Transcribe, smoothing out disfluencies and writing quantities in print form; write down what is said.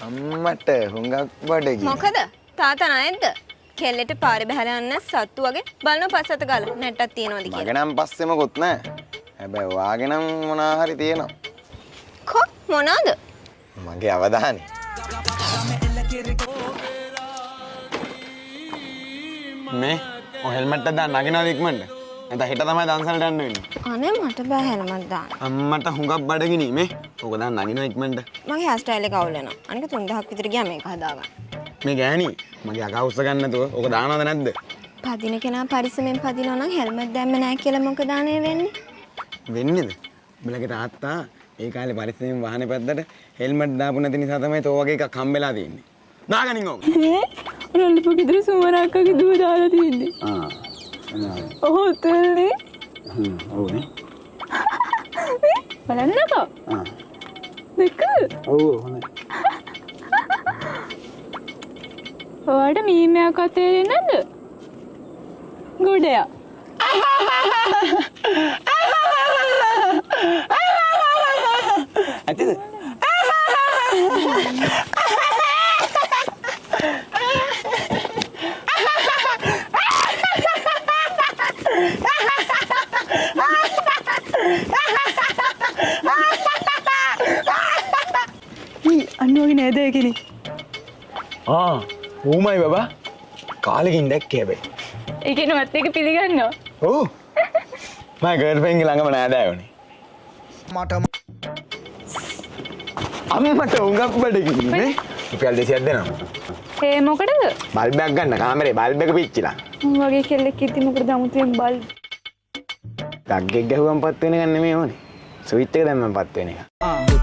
අම්මට හුඟක් බඩගිනි. මොකද? තාත්තා නැද්ද? කෙල්ලෙට පාරේ බහලා යන්න සත්තු වගේ බලන පස්සට ගාලා නැට්ටක් තියනවද කියලා. මගේ නම් පස්සේ මොකොත් නෑ. හැබැයි ඔයාගේ නම් මොනා හරි තියෙනවා. කො මොනවාද? මගේ අවධානය. මේ ඔය හෙල්මට් එක දාන්න නගිනවද ඉක්මනට? නැත්නම් හෙට තමයි දන්සලට යන්න වෙන්නේ. අනේ මට බෑ හෙල්මට් දාන්න. අම්මට හුඟක් බඩගිනි මේ. ඕක දාන්න නගිනව ඉක්මනට. මගේ හෙයාර් ස්ටයිල් එක අවුල් වෙනවා. අනික 3000ක් විතර ගියා මේක හදාගන්න. මේ ගෑණි මගේ අග උස්ස ගන්න නැතුව ඕක දානවද නැද්ද? පදින කෙනා පරිස්සමෙන් පදිනවා නම් හෙල්මට් දැම්මේ නෑ කියලා මොකද අනේ වෙන්නේ? වෙන්නේද? උඹලගේ තාත්තා ඒ කාලේ පරිස්සමෙන් වාහනේ පැද්දට හෙල්මට් දාපු නැති නිසා තමයි තෝ වගේ එකක් හම්බෙලා තියෙන්නේ. දාගනින් ඕක. රල්ලපු ගෙදර සුමන අක්කගේ දුව දාලා තියෙන්නේ. ආ. ඔව් තෙල්නේ. හ්ම් ඔව් නේ. බලන්නකෝ. ආ. දැක්කද? ඔව් හොඳයි. ඔයාට මීම් එකක්වත් තේරෙන්නේ නැද්ද? ගොඩයා. ඇතිද? අන්න වගේ නේද ඒකනේ. ආ ඌමයි බබා කාලෙකින් දැක්කේ හැබැයි. ඒ කියන්නේ මත් එක පිළිගන්නවා. ඔව්. මගේ ගර්ල්ෆ්‍රෙන්ඩ් ගේ ළඟම නෑදෑයෝනේ. මට අම්මට උඟක් බඩගිනි නේ. රුපියල් 200ක් දෙනවා. ඒ මොකටද? බල්බ් එකක් ගන්න කාමරේ බල්බ් එක පිච්චිලා. උන් වගේ කෙල්ලෙක් ඉතින් මොකටද අමුතුවෙන් බල්බ්? ගග්ගෙක් ගැහුවම පත් වෙන එක නෙමෙයි ඕනේ. ස්විච් එක දැම්මම පත් වෙන එක.